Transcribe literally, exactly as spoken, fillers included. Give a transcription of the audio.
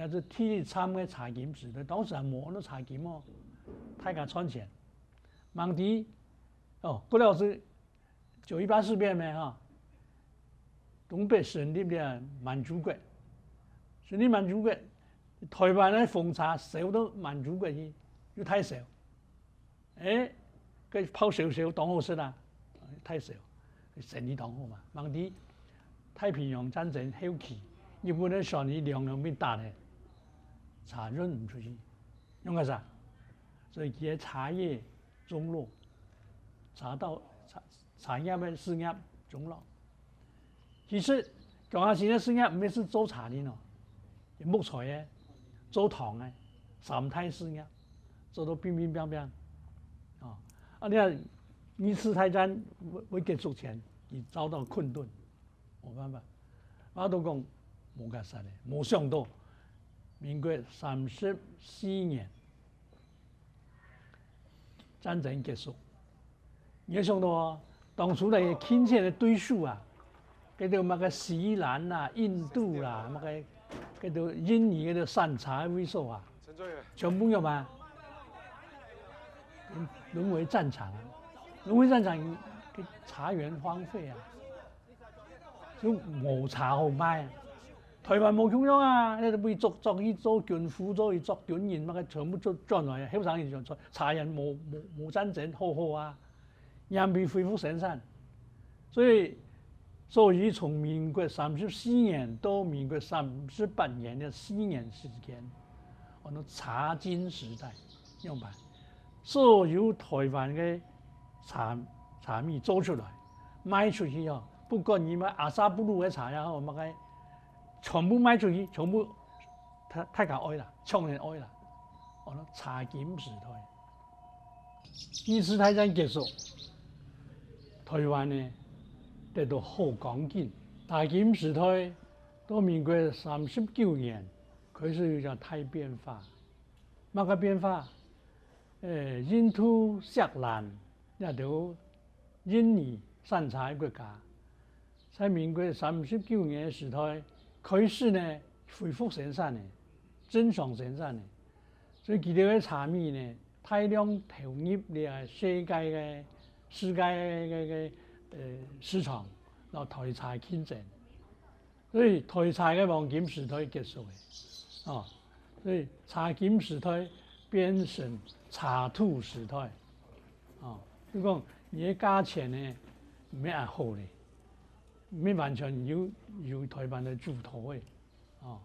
這係第一站个茶金時代，當時還無安到茶金哦，大家賺錢。吂知，哦，過了係九一八事變咩哈，東北成立了滿洲國，成立滿洲國，台灣个紅茶銷到滿洲國去，又大銷。 欸，該泡燒燒當好食啊，大燒，生意當好嘛。吂知太平洋戰爭後期，日本个船仔兩兩分打忒，茶運毋出去，仰結煞？所以佢个茶業中落，茶到茶茶業个事業中落。其實，江夏新个事業毋係做茶定哦， 木材个、做糖个，三大事業，做到乒乒乓乓。哦，啊，你看二次大戰會會結束前，佢遭到困頓，無辦法。啊，都講無結煞个，無想到民國三十四年戰爭結束， 你愛想到哦，當初來競爭个對手啊，該兜麼个新西蘭啦、印度啦、麼个該兜印尼該兜產茶个位所啊，全部仰般？淪為戰場啊！淪為戰場，該茶園荒廢啊！ 就無茶好賣啊。台灣無共樣啊，該兜分捉捉去做軍夫，做去捉軍人，麼个全部做轉來啊。後生人就做茶園無無無戰爭好好啊，也毋會恢復生產。所以，所以從民國三十四年到民國三十八年个四年時間，安到茶金時代，仰般？所有台灣个茶茶米做出來， 賣出去哦，不管你買阿薩布魯个茶也好，麼个，全部賣出去，全部大大家愛啦，搶人愛啦，安到茶金時代。二次大戰結束，台灣呢得到好光景。茶金時代到民國三十九年開始有一個大變化，麼个變化？欸，印度、錫蘭這兜 印尼產茶个國家，在民國三十九年个時代開始呢恢復生產呢，正常生產呢。所以佢兜个茶米呢，大量投入這世界个世界个个个呃市場，摎台茶競爭。 所以台茶个黃金時代結束了，哦，所以茶金時代變成茶土時代，哦，就講你个價錢呢，毋係恁好咧，毋係完全由由台灣來主導个，哦，